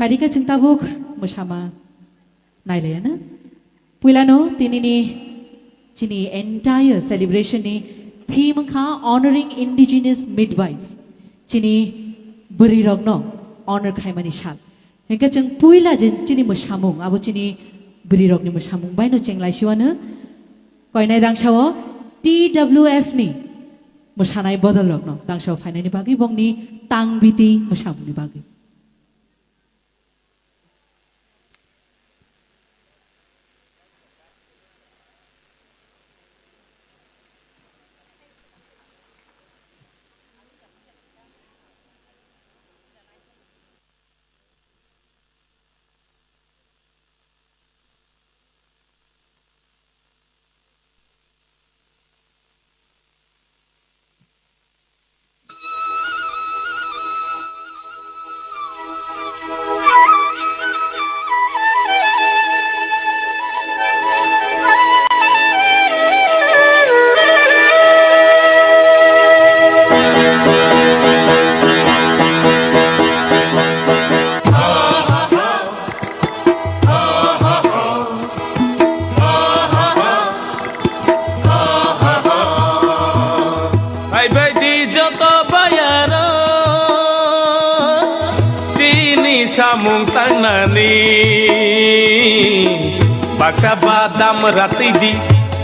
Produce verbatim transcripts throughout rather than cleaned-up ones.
Phaidi khe chwng tabuk mwsama nailaiya na. Puilano tinini chini entire celebration ni theme wngkha Honoring Indigenous Midwives. Chini bwrwi rokno honor khaimani sal. Hinkhe chwng puila je chini mwsamung, abo chini bwrwi rokni mwsamung baino chwng laisiwano koinai dangsao T W F ni mwsanai bodol rokno dangsao phainani bagwi bongni tangbiti mwsamungni bagwi. Phaibai di joto bayaro, chini samung tangnani. Baksa ba dam ratwi di,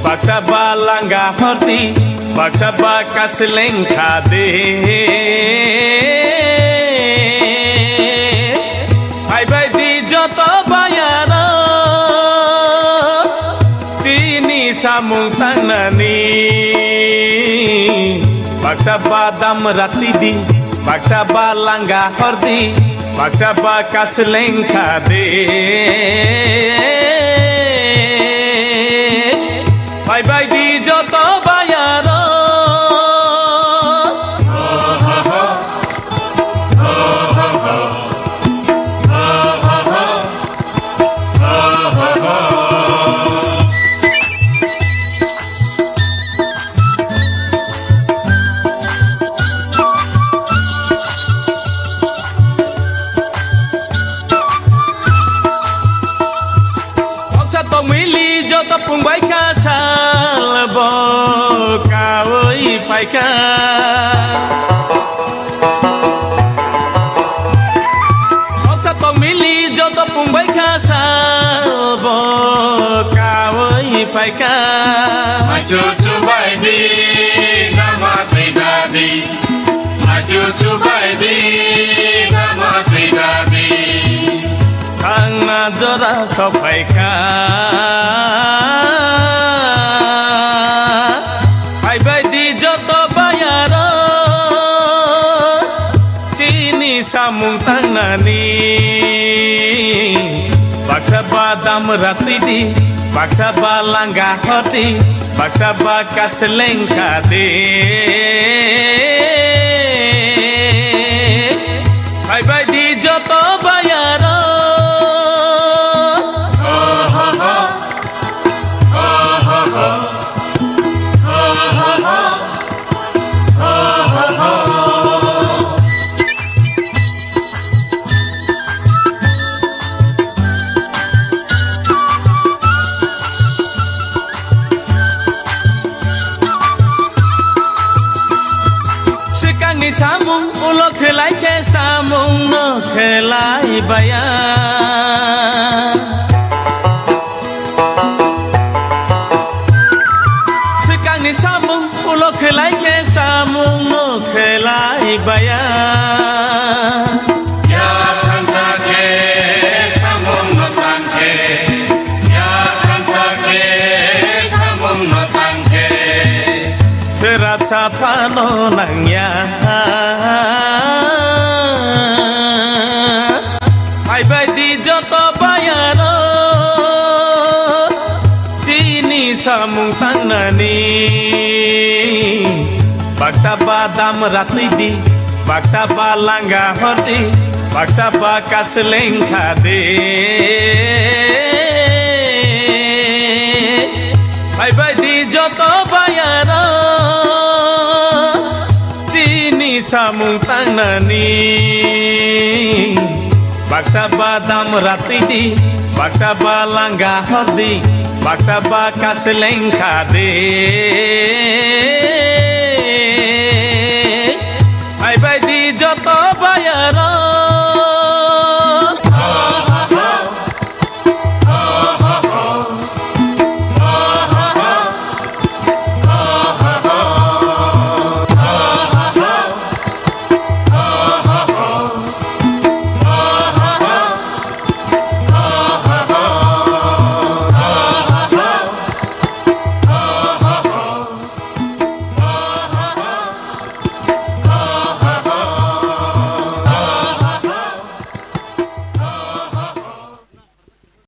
baksa ba langa hordi, baksa ba kasleng khade. Phaibai di joto bayaro, chini samung tangnani. Baksa ba dam ratwi di, baksa ba langa hordi, baksa ba kasleng khade. Phaibai di joto bayaro. Noksa tongmili joto pungbai kha sal bo kaui paikha. Noksa tongmili joto pungbai kha sal bo kaui paikha. Achu chubai di, nama twi dadi. Achu chubai di, nama twi dadi. Thangna jora sophaikha. Phaibai di joto bayaro, chini samung tangnani. Baksa ba dam ratwi di, baksa ba langa hordi, baksa ba kasleng khade. Phaibai di joto bayaro. Swkangni samung ulo khlai khe samung no khlai baya. Swkangni samung ulo khlai khe samung no khlai baya. Ya thansa khe samung no tang khe, ya thansa khe samung no tang khe. Sera saphano nangya. Phaibai di joto bayaro, chini samung tangnani. Baksa ba dam ratwi di, baksa ba langa hordi, baksa ba kasleng khade. Phaibai di joto bayaro, chini samung tangnani. Baksa ba dam ratwi di, baksa ba langa hordi, baksa ba kaseleng khadi.